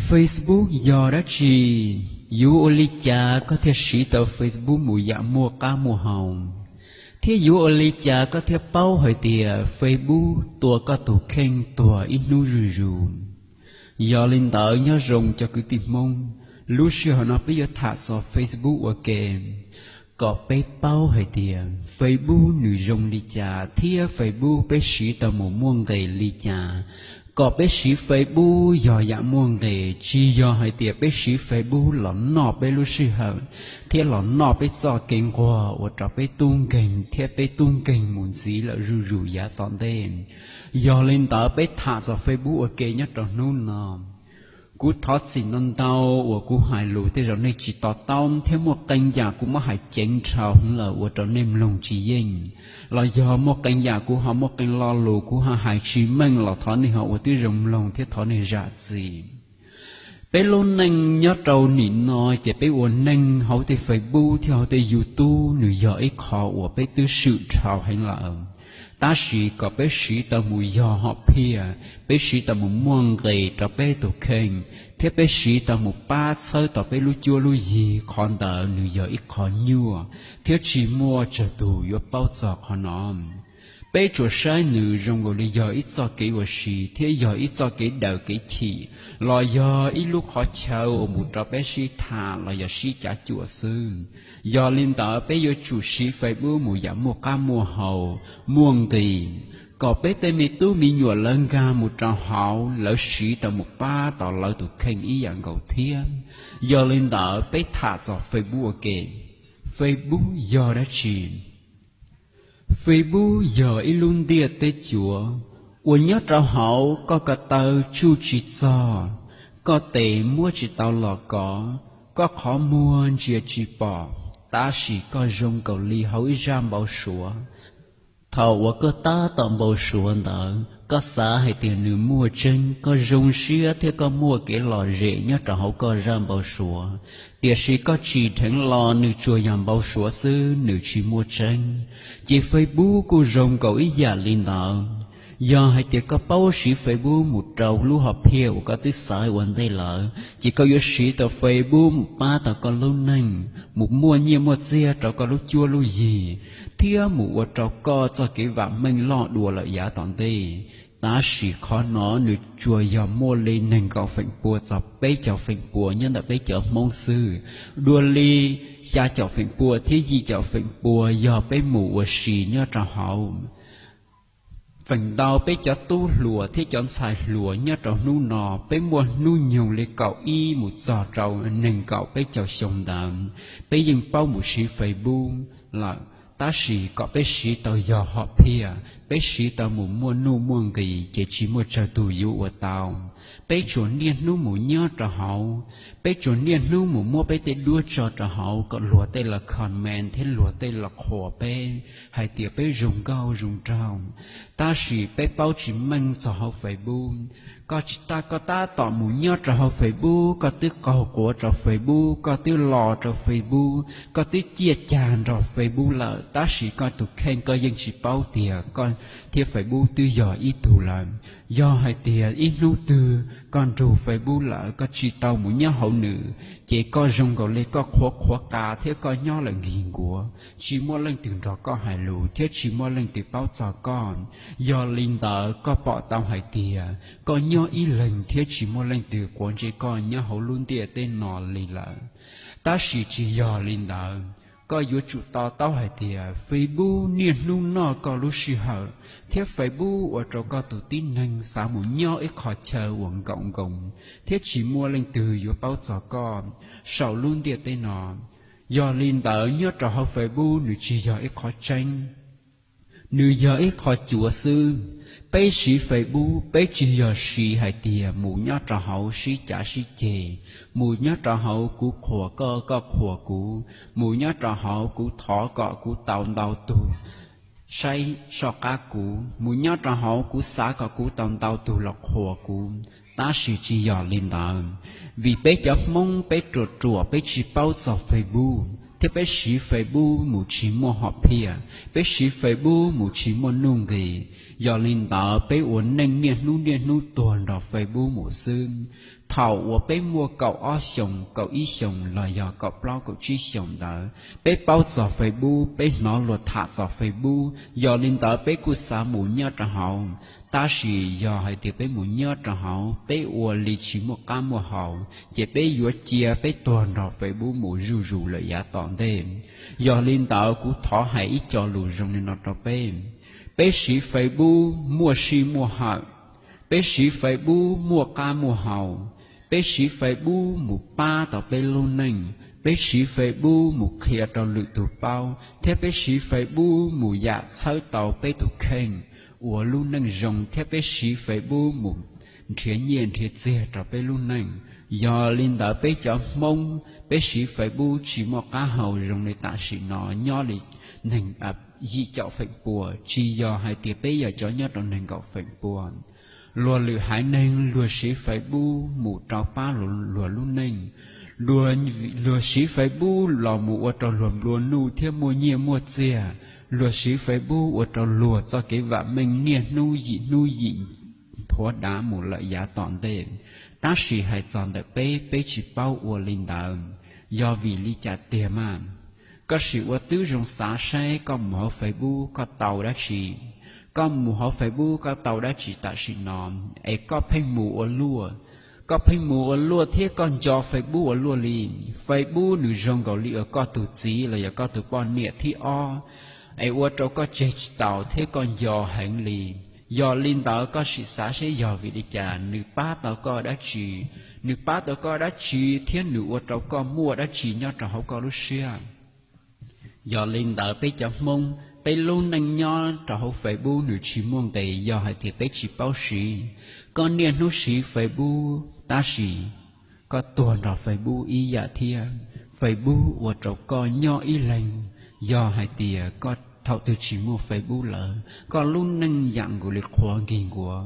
Facebook yog dab tsi? Yuav ua li cas koj thiaj siv tau Facebook mus yam muaj qab muaj hau? Thiab yuav ua li cas koj thiaj paub hais tias Facebook tua koj tus kheej tuag ib hnub zuj zus? Yog li ntawd nyob zoo cov kwv tij Hmoob, lub sij hawm no peb yuav tham txog Facebook ua ke, kom peb paub hais tias Facebook nws zoo li cas thiab Facebook peb siv tau mus muaj nqis li cas. Kom peb siv Facebook yog yam muaj nqis, tsis yog hais tias peb siv Facebook los noj peb lub sij hawm thiab los noj peb txoj kev nquag ua rau peb tub nkeeg thiab peb tub nkeeg mus ntxiv lawm zuj zus yav tom ntej. Yog li ntawd peb tham txog Facebook ua ke nyob rau hnub no. Kuv thov txim ntau ntau uas kuv hais lus tej zaum nej tsis to taub thiab muaj qee yam kuv muab hais ceev dhau heev lawm ua rau nej mloog tsis yeej, los yog muaj qee yam kuv ho muaj qee lo lus kuv ho hais tsis meej los thov nej ho ua tib zoo mloog thiab thov nej zam txim. Peb lub neej nyob rau nim no ces peb ua neej hauv tej Facebook thiab hauv tej YouTube nws yog ib qho uas peb twb swm dhau heev lawm. Tab sis kom peb siv tau mus yog hom phiaj, peb siv tau mus muaj nqis rau peb tus kheej, thiab peb siv tau mus pab txhawb tau peb lub cuab lub yig, qhov ntawd nws yog ib qho nyuaj thiab tsis muaj tsawg tus yuav paub txog qhov no. Peb tsuas saib nws zoo nkaus li yog ib txoj kev ua si thiab yog ib txoj kev daws kev chim, los yog ib lub qhov chaw uas mus rau peb sib tham los yog sib cav cuam xwb. Yog li ntawd peb yuav tsum siv Facebook mus yam muaj qab muaj hau, muaj nqis, kom peb tej me tub me nyuam lawv nkag mus rau hauv lawv siv tau mus pab tau lawv tus kheej ib yam nkaus thiab. Yog li ntawd peb tham txog Facebook ua ke. Facebook yog dab tsi? Facebook yog ib lub ntiaj teb cuav uas nyob rau hauv koj ko taw tsuj tsis txog, koj tes muab tsis tau los kov, koj qhov muag ntsia tsis pom, tab sis koj zoo nkaus li hauv ib zaj npau suav. Thaum uas koj tab tom npau suav ntawd koj xav hais tias nws muaj tseeb, koj zoo siab thiab koj muaj kev lom zem nyob rau hauv koj zaj npau suav. Tiam sis koj tsim dheev los nws tsuas yog npau suav xwb, nws tsis muaj tseeb. Ces Facebook kuj zoo nkaus ib yam li ntawd. Yog hais tias koj paub siv Facebook mus rau lub hom phiaj uas koj twb xaiv ua ntej lawm, ces koj yuav siv tau Facebook mus pab tau koj lub neej, mus muaj nyiaj muaj txiag rau koj lub cuab lub yig, thiab mus ua rau koj txoj kev vam meej loj dua lawm yav tom ntej. Tab sis qhov no nws tsuas yog muaj li nees nkaum feem pua txog peb caug feem pua nyob ntawm peb cov Hmoob xwb. Dua li xya caum feem pua thiab yim caum feem pua yog peb mus ua si nyob rau hauv. Feem ntau peb cov tub hluas thiab cov ntxhais hluas nyob rau hnub no peb muaj hnub nyoog li kaum ib mus txog rau nees nkaum peb caug xyoo ntawd, peb yeej paub mus siv Facebook lawm. Tab sis kom peb siv tau yog hom phiaj, peb siv tau mus muaj nuj muaj nqis ces tsis muaj tsawg tus yuav ua tau. Peb tsuas niaj hnub mus nyob rau hauv, peb tsuas niaj hnub mus muab peb tej duab tso rau hauv kom luag tej los comment thiab luag tej los qhuas peb hais tias peb zoo nkauj zoo nraug. Tab sis peb paub tsis meej txog hauv Facebook. Koj tsis tas, koj tab tom mus nyob rau hauv Facebook, koj twb qaug quav rau Facebook, koj twb los rau Facebook, koj twb ciaj cag nrog Facebook lawm, tab sis koj tus kheej koj yeej tsis paub tias koj thiab Facebook twb yog ib tug lawm. Yog hais tias ib hnub twg koj nrug Facebook lawm, koj tsis tau mus nyob hauv nws, ces koj zoo nkaus li koj qhuav qhuav qa thiab koj nyob lawm nkig nkuav, tsis muaj leej twg nrog koj hais lus thiab tsis muaj leej twg paub txog koj. Yog li ntawd koj pom tau hais tias koj nyob ib leeg thiab tsis muaj leej twg quav ntsej koj nyob hauv lub ntiaj teb no li lawm. Tab sis tsis yog li ntawd, koj yuav tsum to taub hais tias Facebook niaj hnub noj koj lub sij hawm, thiab Facebook ua rau koj tus tib neeg xav mus nyob ib qho chaw uas nkaum nkoos thiab tsis muaj leej twg yuav paub txog koj saum lub ntiaj teb no. Yog li ntawd nyob rau hauv Facebook nws tsis yog ib qho tseeb, nws yog ib qho cuav xwb. Peb siv Facebook peb tsis yog siv hais tias mus nyob rau hauv sib cav sib ceg, mus nyob rau hauv kuv qhuas koj koj qhuas kuv, mus nyob rau hauv kuv thov kom kuv tau ntau tus saib soj qab kuv, mus nyob rau hauv kuv xav kom kuv tau ntau tus los qhuas kuv. Tab sis tsis yog li ntawd, vim peb cov Hmoob peb ruam ruam peb tsis paub txog Facebook, thiab peb siv Facebook mus tsis muaj hom phiaj, peb siv Facebook mus tsis muaj nuj nqis. Yog li ntawd peb ua neej niaj hnub niaj hnub tuag nrog Facebook mus xwb. Thaum uas peb muaj kaum ob xyoos, kaum ib xyoos los yog kaum plaub kaum tsib xyoos ntawd, peb paub txog Facebook, peb hnov luag tham txog Facebook, yog li ntawd peb kuj xav mus nyob rau hauv. Tab sis yog hais tias peb mus nyob rau hauv, peb ua li tsis muaj qab muaj hau, ces peb yuav cia peb tuag nrog Facebook mus zuj zus lawm yav tom ntej. Yog li ntawd kuv thov hais ib co lus zoo li no rau peb. Peb siv Facebook muaj sij muaj hawm, peb siv Facebook muaj qab muaj hau, peb siv Facebook mus pab tau peb lub neej, peb siv Facebook mus qhia rau lwm tus paub, thiab peb siv Facebook mus yam txhawb tau peb tus kheej ua lub neej zoo, thiab peb siv Facebook mus nrhiav nyiaj nrhiav txiag rau peb lub neej. Yog li ntawd peb cov Hmoob, peb siv Facebook tsis muaj qab hau zoo li tam sim no nyob li neeg yim caum feem pua, tsis yog hais tias peb yog cov nyob rau neeg nkaum feem pua. Luag lwm haiv neeg luag siv Facebook mus rau pab luag lub neej, luag siv Facebook los mus ua rau luag nplua nuj thiab muaj nyiaj muaj txiag, luag siv Facebook ua rau luag txoj kev vam meej niaj hnub yim hnub yim nthuav dav mus lawm yav tom ntej. Tab sis hais txog ntawm peb, peb tsis paub ua li ntawd. Yog vim li cas tiag mas? Koj sim ua tib zoo xav saib koj mus hauv Facebook koj tau dab tsi. Koj mus hauv Facebook koj tau dab tsi tam sim no, es koj pheej mus ua luaj. Koj pheej mus ua luaj thiab koj nco Facebook ua luaj li. Facebook nws zoo nkaus li uas koj tus txiv los yog koj tus poj niam thib ob, es ua rau koj tseg tsis taus thiab koj nco heev li. Yog li ntawd koj sim xav saib yog vim li cas, nws pab tau koj dab tsi, nws pab tau koj dab tsi thiab nws ua rau koj muaj dab tsi nyob rau hauv koj lub siab. Yog li ntawd peb cov Hmoob, peb lub neej nyob rau hauv Facebook nws tsis muaj nqis yog hais tias peb tsis paub siv. Koj niaj hnub siv Facebook tab sis koj tuag nrog Facebook ib yam thiab. Facebook ua rau koj nyob ib leeg, yog hais tias koj thaum twg tsis muaj Facebook lawm koj lub neej yam nkaus li qhuav nkig nkuav.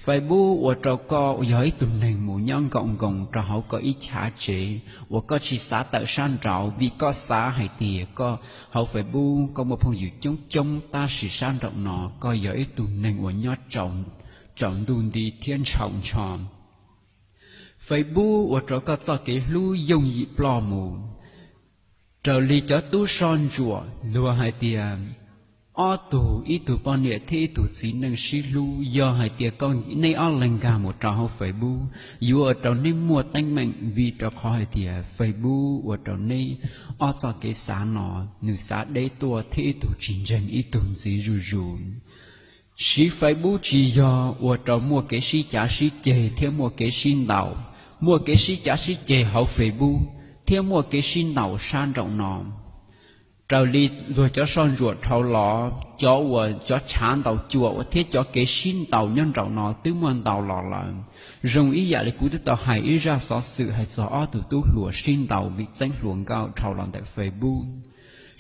Facebook ua rau koj yog ib tug neeg mus nyob nkaum nkoos rau hauv koj ib chav tsev uas koj tsis xav tawm sab nraud, vim koj xav hais tias koj hauv Facebook koj muaj phooj ywg coob coob tab sis sab nraum no koj yog ib tug neeg uas nyob tsaus ntuj nti thiab ntshaus ntsho. Facebook ua rau koj txoj kev hlub yooj yim ploj mus. Raws li cov tub soj ntsuam luag hais tias, ob tug, ib tug poj niam thiab ib tug txiv neej sib hlub, yog hais tias koj, nej ob leeg nkag mus rau hauv Facebook, yuav ua rau nej muaj teeb meem, vim rau qhov hais tias Facebook ua rau nej ob txoj kev xav no nws xav deb tuaj thiab ib tug tsis ntseeg ib tug ntxiv zuj zus. Siv Facebook tsis yog ua rau muaj kev sib cav sib ceg thiab muaj kev sib ntaus, muaj kev sib cav sib ceg hauv Facebook thiab muaj kev sib ntaus sab nraum no. Raws li luag cov soj ntsuam dhau los, cov uas cov tshav ntaus cua uas thiab cov kev sib ntaus nyob nraum no twb muaj ntau los lawm. Zoo ib yam li kuv twb tau hais ib zaj xov xwm hais txog ob tug tub hluas sib ntaus vim txeeb hluas nkauj dhau los ntawm Facebook.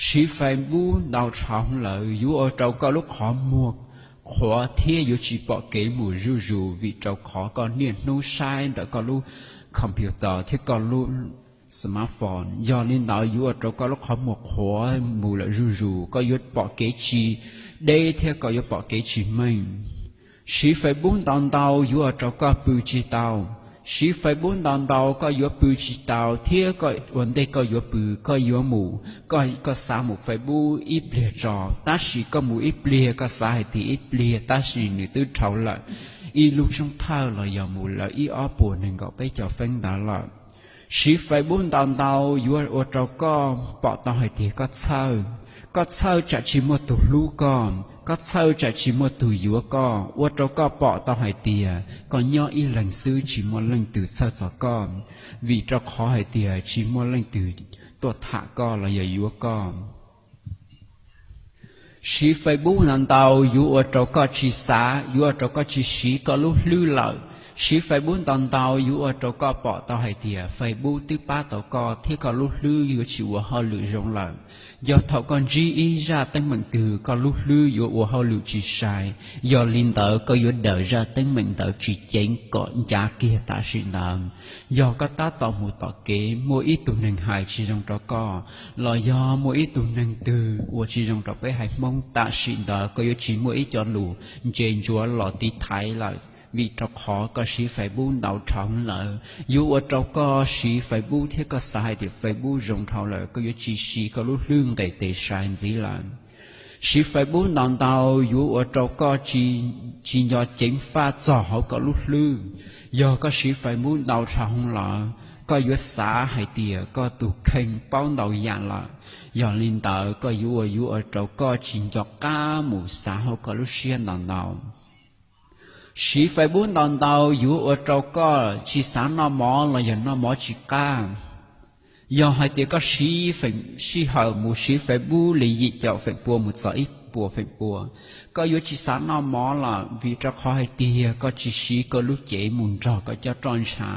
Siv Facebook ntau dhau lawm yuav ua rau koj lub qhov muag qhuav thiab yuav tsis pom kev mus zuj zus, vim rau qhov koj niaj hnub saib ntawm koj lub computer thiab koj lub smartphone. Yog li ntawd yuav ua rau koj lub qhov muag qhuav mus lawm zuj zus, koj yuav pom kev tsis deb thiab koj yuav pom kev tsis meej. Siv Facebook ntau ntau yuav ua rau koj pw tsis tau. Siv Facebook ntau ntau koj yuav pw tsis tau thiab ua ntej koj yuav pw koj yuav mus, koj xav mus Facebook ib pliag tso, tab sis koj mus ib pliag koj xav hais tias ib pliag tab sis nws twb dhau lawm ib lub tsoob thawj los yog mus lawm ib ob puas nees nkaum peb caug feeb ntawd lawm. Siv Facebook ntau ntau yuav ua rau koj pom tau hais tias koj txhawj. Koj txhawj tsam tsis muaj tus hlub koj, koj txhawj tsam tsis muaj tus yuav koj, ua rau koj pom tau hais tias koj nyob ib leeg xwb tsis muaj leej twg txhawj txog koj, vim rau qhov hais tias tsis muaj leej twg tuaj tham koj los yog yuav koj. Siv Facebook ntau ntau yuav ua rau koj tsis xav, yuav ua rau koj tsis siv koj lub hlwb lawm. Siv Facebook ntau ntau yuav ua rau koj pom tau hais tias Facebook twb pab tau koj thiab koj lub hlwb yuav tsis ua hauj lwm zoo lawm. Yog thaum koj ntsib ib zaj teeb meem twg koj lub hlwb yuav ua hauj lwm tsis sai, yog li ntawd koj yuav daws zaj teeb meem ntawd tsis ceev kom ncav kiag tam sim ntawd. Yog koj tab tom mus tom kev muaj ib tug neeg hais tsis zoo rau koj, los yog muaj ib tug neeg twg ua tsis zoo rau peb haiv Hmoob, tam sim ntawd koj yuav tsis muaj ib co lus ntse ntsuav los tiv thaiv lawm, vim rau qhov koj siv Facebook ntau dhau lawm. Yuav ua rau koj siv Facebook thiab koj xav hais tias Facebook zoo dhau lawm, koj yuav tsis siv koj lub hlwb nqes tes sai ntxiv lawm. Siv Facebook ntau ntau yuav ua rau koj tsis nco ceev faj txog hauv koj lub hlwb. Yog koj siv Facebook ntau dhau lawm, koj yuav xav hais tias koj tus kheej paub ntau yam lawm. Yog li ntawd koj yuav ua yuav ua rau koj tsis nco qab mus xav hauv koj lub siab ntau ntau. Siv Facebook ntau ntau yuav ua rau koj tsis xav noj mov los yog noj mov tsis qab. Yog hais tias koj siv feem sij hawm mus siv Facebook li yim caum feem pua mus txog ib puas feem pua, koj yuav tsis xav noj mov lawm, vim rau qhov hais tias koj tsis siv koj lub cev mus nrog koj cov roj ntsha.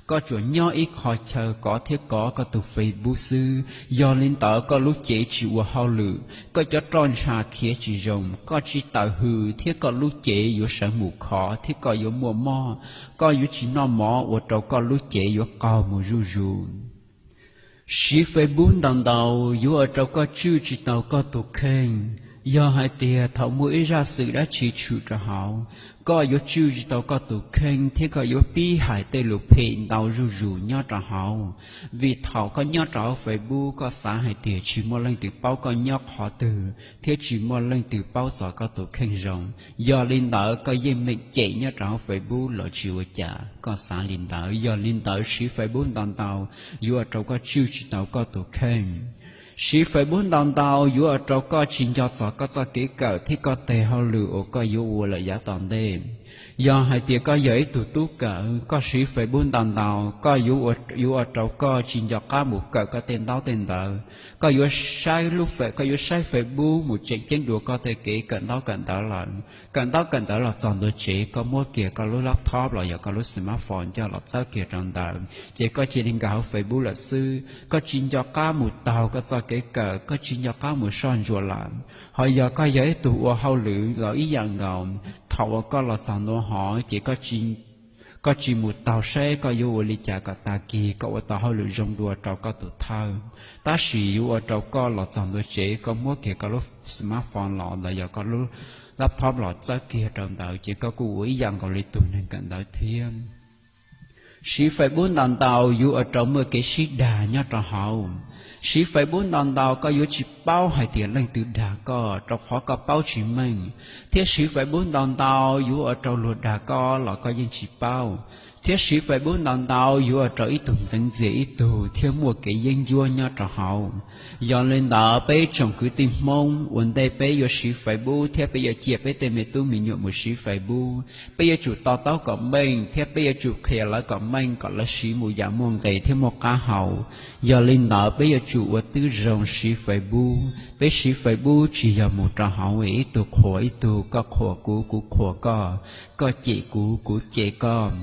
Koj tsuas nyob ib qho chaw kov thiab kov koj tus Facebook xwb, yog li ntawd koj lub cev tsis ua hauj lwm, koj cov roj ntsha khiav tsis zoo, koj tsis tawm hws thiab koj lub cev yuav sawv mus khov thiab koj yuav muaj mob. Koj yuav tsis noj mov ua rau koj lub cev yuav qaug mus zuj zus. Siv Facebook ntau ntau yuav ua rau koj tswj tsis tau koj tus kheej. Yog hais tias thaum muaj ib zaj xwm dab tsi tshwm rau hauv, koj yuav tswj tsis tau koj tus kheej thiab koj yuav pib hais tej lus phem ntau zuj zus nyob rau hauv. Vim thaum koj nyob rau hauv Facebook koj xav hais tias tsis muaj leej twg paub koj nyob qhov twg thiab tsis muaj leej twg paub txog koj tus kheej zoo. Yog li ntawd koj yeej meem cem nyob rau hauv Facebook los tsis ua cas, koj xav li ntawd. Yog li ntawd siv Facebook ntau ntau yuav ua rau koj tswj tsis tau koj tus kheej. Siv Facebook ntau ntau yuav ua rau koj tsis nco txog koj txoj kev kawm thiab koj tes hauj lwm uas koj yuav ua lawm yav tom ntej. Yog hais tias koj yog ib tug tub kawm, koj siv Facebook ntau ntau, koj yuav ua rau koj tsis nco qab mus kawm koj tej ntaub tej ntawv. Koj yuav saib lub, koj yuav saib Facebook mus tseem ceeb dua koj tej kev kawm ntaub kawm ntawv lawm. Kawm ntaub kawm ntawv los txog ntua tsev, koj muab kiag koj lub laptop los yog koj lub smartphone coj los txawb kiag rau ntawd, ces koj cia li nkag hauv Facebook lawm xwb. Koj tsis nco qab mus taug koj txoj kev kawm, koj tsis nco qab mus soj ntsuam lawm. Ho yog koj yog ib tug ua hauj lwm los ib yam nkaus, thaum uas koj los txog ntua hov ces koj tsis mus taug saib koj yuav ua li cas kom tag kis koj ua tau hauj lwm zoo dua rau koj tus thawj. Tab sis yuav ua rau koj los txog ntua tsev koj muab kiag koj lub smartphone los los yog koj lub laptop los txawb kiag rau ntawd ces koj kuj ua ib yam nkaus li tus neeg kawm ntawv thiab. Siv Facebook ntau ntau yuav ua rau muaj kev sib dag nyob rau hauv. Siv Facebook ntau ntau koj yuav tsis paub hais tias leej twg dag koj rau qhov koj paub tsis meej, thiab siv Facebook ntau ntau yuav ua rau luag dag koj los koj yeej tsis paub, thiab siv Facebook ntau ntau yuav ua rau ib tug ntxeev ntxias ib tug thiab muaj kev yeeb ncuab nyob rau hauv. Yog li ntawd peb tsoom kwv tij Hmoob, ua ntej peb yuav siv Facebook thiab peb yuav cia peb tej me tub me nyuam mus siv Facebook, peb yuav tsum to taub kom meej thiab peb yuav tsum qhia lawv kom meej kom lawv siv mus yam muaj nqis thiab muaj qab hau. Yog li ntawd peb yuav tsum ua tib zoo siv Facebook. Peb siv Facebook tsis yog mus rau hauv es ib tug qhuas ib tug, koj qhuas kuv, kuv qhuas koj, koj cem kuv, kuv cem koj,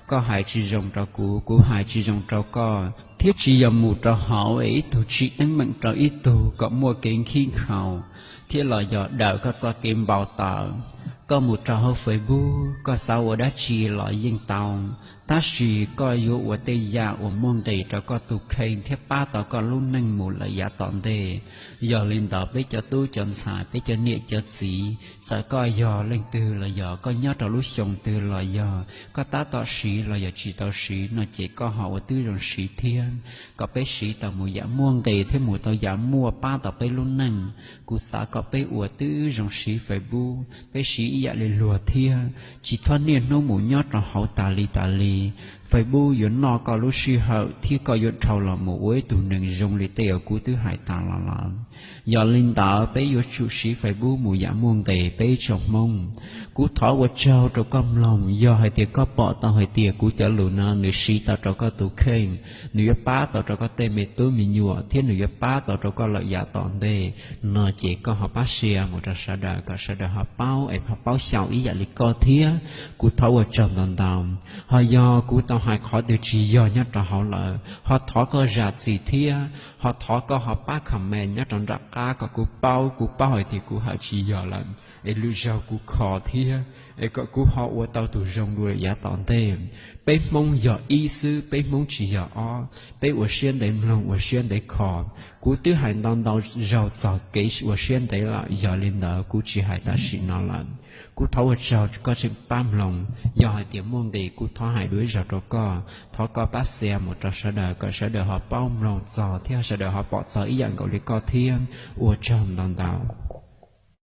koj hais tsis zoo rau kuv, kuv hais tsis zoo rau koj, thiab tsis yog mus rau hauv es ib tug tsim teeb meem rau ib tug kom muaj kev nkhib nkhaus thiab los yog dawm koj txoj kev npau taws. Koj mus rau hauv Facebook koj xav ua dab tsi los yeej tau, tab sis koj yuav ua tej yam uas muaj nqis rau koj tus kheej thiab pab tau koj lub neej mus lawm yav tom ntej. Yog li ntawd peb cov tub cov ntxhais, peb cov niam cov txiv, txawm koj yog leej twg los yog koj nyob rau lub xyoo twg los yog koj tab tom siv los yog tsis tau siv no ces koj ho ua tib zoo siv thiab, kom peb siv tau mus yam muaj nqis thiab mus tau yam muaj pab tau peb lub neej. Kuv xav kom peb ua tib zoo siv Facebook, peb siv ib yam li luag thiab, tsis txhob niaj hnub mus nyob rau hauv tas li tas li. Facebook yuav noj koj lub sij hawm thiab koj yuav dhau los mus ua ib tug neeg zoo li tej uas kuv twb hais tas los lawm. Yog li ntawd peb yuav tsum siv Facebook mus yam muaj nqis peb tsoom Hmoob. Kuv thov ua tsaug rau koj mloog, yog hais tias koj pom tau hais tias kuv cov lus no nws siv tau rau koj tus kheej, nws yuav pab tau rau koj tej me tub me nyuam thiab nws yuav pab tau rau koj lawm yav tom ntej no ces koj ho pab share mus rau sawv daws kom sawv daws ho paub es ho paub xyaum ib yam li koj thiab. Kuv thov ua tsaug ntau ntau. Ho yog kuv tau hais qhov twg tsis yog nyob rau hauv lawm ho thov koj zam txim thiab. Ho thov koj ho pab comment nyob rau nram qab kom kuv paub, kuv paub hais tias kuv hais tsis yog lawm, es lwm zaug kuv kho thiab, es kom kuv ho ua tau tus zoo dua yav tom ntej. Peb Hmoob yog ib xwb, peb Hmoob tsis yog ob. Peb ua siab ntev mloog, ua siab ntev kho. Kuv twb hais ntau ntau zaug txog kev ua siab ntev lawm, yog li ntawd kuv tsis hais tam sim no lawm. Kuv thov ua tsaug koj tseem pab mloog. Yog hais tias muaj nqis kuv thov hais dua ib zaug rau koj, thov koj pab share mus rau sawv daws kom sawv daws ho paub mloog txog thiab sawv daws ho pom txog ib yam nkaus li koj thiab. Ua tsaug ntau ntau.